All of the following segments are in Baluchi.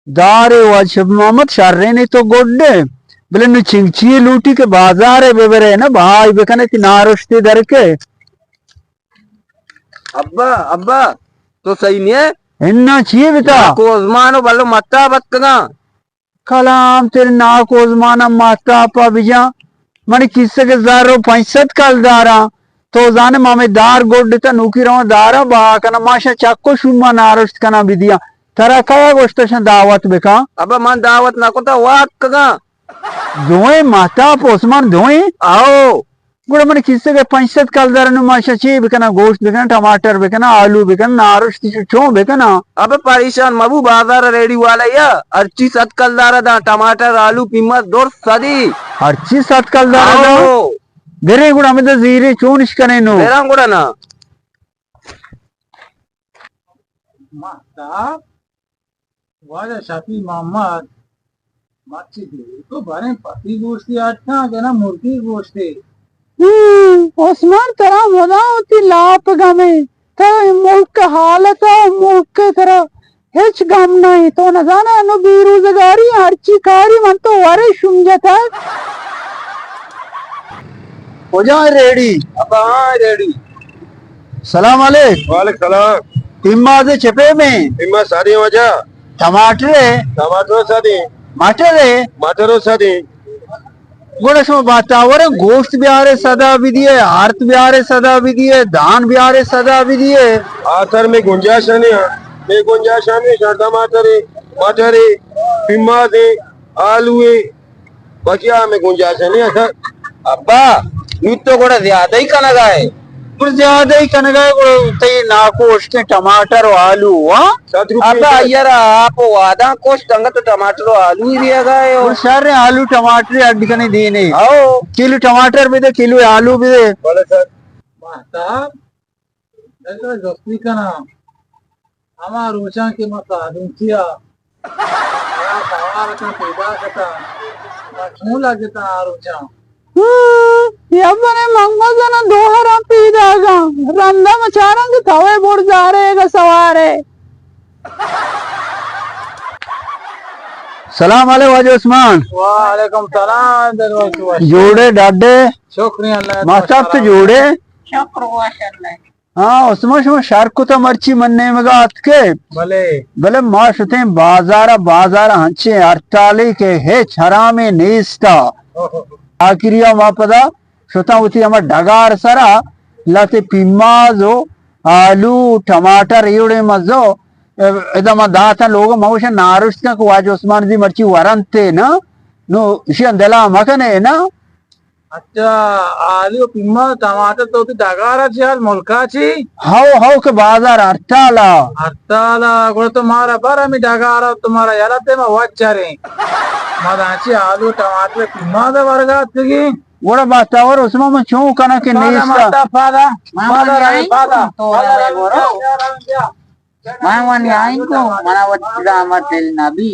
دارے واجہ شبی محمد، شریں، تو گڈ ئے، بلے نوں چنچی لوٹی کہ بازار ءَ ببرئے نا، بہائی بکن ئے، تئی نارشتے درکئے۔ ابا، ابا، تو سہی نہ ئے؟ اناں چی بتا؟ ناکو عثمان ءُ بلو متا بتکگاں۔ کلام تیرے ناکو عثمان ءَ مہتاپ ءَ بجاں۔ منی کیسگ ءَ زر ءُ پنچ سد کلداراں۔ تو زانے ما ہمے دار گڈ اتاں، نوکی رواں داراں بہا کناں، ما شاں چک ءُ شوما نارشت کناں بدیاں۔ ترا کئے گوشت شاں دعوت بکاں؟ ابا من دعوت نہ کتا، واتکگاں۔ دوئیں مہتاپ ءُ عثمان دوئیں؟ آؤ۔ گڑا من کیسگ ءَ پنچ سد کلدار، نوں ما شاں چے بکناں؟ گوشت بکناں، ٹماٹر بکناں، آلو بکناں، نارشتی چو چون بکناں؟ ابے پریشان مبو، بازار ءَ ریڑی والا یا ہرچی سد کلدار ءَ داں، ٹماٹر، آلو، پیماز درست سدی۔ ہرچی سد کلدار ءَ داں؟ آؤ۔ برے گڑا ہمدا زیرے چونش کنیں نوں؟ بران گڑا نا۔ مہتاپ، واجہ شفیع محمد، مرچی دیر تو بریں پتی گوشتی اٹکاں کہ نہ مرگی گوشتی؟ ہوں، عثمان ترا مدام وتی لاپ گمیں، ترا اے ملک ءِ حالت ءُ ملک ءِ ترا ہچ گم نہ ایں۔ تو نزاناں انوں بے روزگاری، ہرچی کاری من تو ورے شوم جتگ۔ کجا ایں ریڑی؟ ابا ہاں ریڑی۔ سلام علیک۔ وعلیک سلام۔ پیماز چہ پیمیں؟ پیماز ساری واجہ۔ ٹماٹر ئے؟ ٹماٹر ساری۔ مٹر ئے؟ مٹر ساری۔ گڑا شما باتاوریں گوشت بیارے سدا بدیے، ہارت بیارے سدا بدیے، دان بیارے سدا بدیے۔ آسر میں گنجائش نہیں ہے، میں گنجائش نہیں، شر ٹماٹر ئے، مٹر ئے، پیماز ئے، آلو ئے، بچیا ہمے گنجائش نہیں اصل۔ ابا، نوں تو گڑا زیادہ ہی کنگا ئے۔ گڑا زیادہ ہی کنگا ئے، گڑا تئی ناکو اشکیں ٹماٹر ءُ آلو، ہاں؟ ست روپے ابا، کلو۔ یار، آپ ءُ واداں کشت، انگت تو ٹماٹر ءُ آلو ہی دیگا ئے۔ گڑا شر آلو ٹماٹر اڈ کنے دینے۔ ہاؤ۔ کلو ٹماٹر بدے، کلو آلو بدے۔ بلے سر۔ مہتاپ، دگہ جستی کناں۔ ہما روچاں کہ ما سادونچی ءَ سوار اتاں، پیداک اتاں، ما چون لگتاں آ روچاں؟ ہوں، یبرے من گوزناں دوہراں پیداگاں، رندا مچاراں کہ توئے بڑزارے گا سوارے۔ سلام علیکم واجہ عثمان۔ وعلیکم سلام، دروت وش۔ جوڑے ڈاڈے؟ شکریہ اللہ۔ مہتاپ تو جوڑے؟ شکر وش اللہ۔ ہاں، عثمان، شما شر کتا، مرچی من نیمگا اتکے۔ بلے۔ بلے ما شتیں بازارا، بازارا ہنچیں ہڑتالے کہ ہچ حرامے نیستا۔ اوہ۔ آخریا ما پدا شتاں وتی ہما ڈگار سرا، لہتے پیماز و آلو، ٹماٹر، ایوڑیں مزو، ادا ما داتاں لوگ، ما گوشاں نارشت کن کہ واجہ عثمان زی مرچی ورنتے نا، نو اشیاں دلا مکنے نا۔ اچھا، آلو، پیماز، ٹماٹر تو وتی ڈگارا چی حال ملکا چی؟ ہو، ہو کہ بازار ہڑتالا۔ ہڑتالا، گڑا تو مارا بر ہمے ڈگارا، تو مارا یلہ دے ما وت چریں۔ ما دانچی آلو، ٹماٹر، پیماز ورگا اتکگیں۔ گڑا باتاور عثمان من چون کناں کہ پادا نیستا۔ ماتا پادا، پادا روی، پادا، پادا روی، بیا، بیا، بیا۔ من وانی آئین کو، منا وتی زامت دل نبی،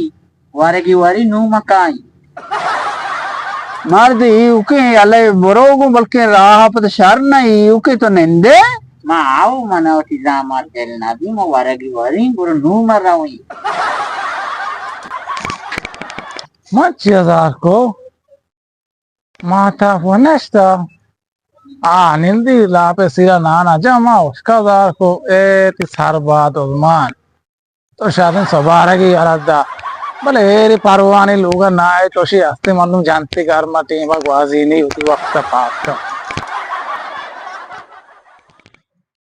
ورگی وری نو مکائیں۔ مرد ایوکیں، اللہ برو گوں، بلکیں راہ پد شر نہ ایوکیں تو نندے۔ ما آؤ، منا وتی زامت دل نبی، ما ورگی وریں، برو نو ما رویں۔ من چی ہزار کو؟ ماتا پہ نشتا۔ آ نندی لاپے سیرا نانا جا ما اشکا زار کو، اے تی سر باد عثمان۔ تو شادن سبارگی اردا۔ بلے ایری پروانی لوگا نائے چوشی ہستی مردم جانتی گھر ما ٹیما گوازینی ہوتی وقت پاک۔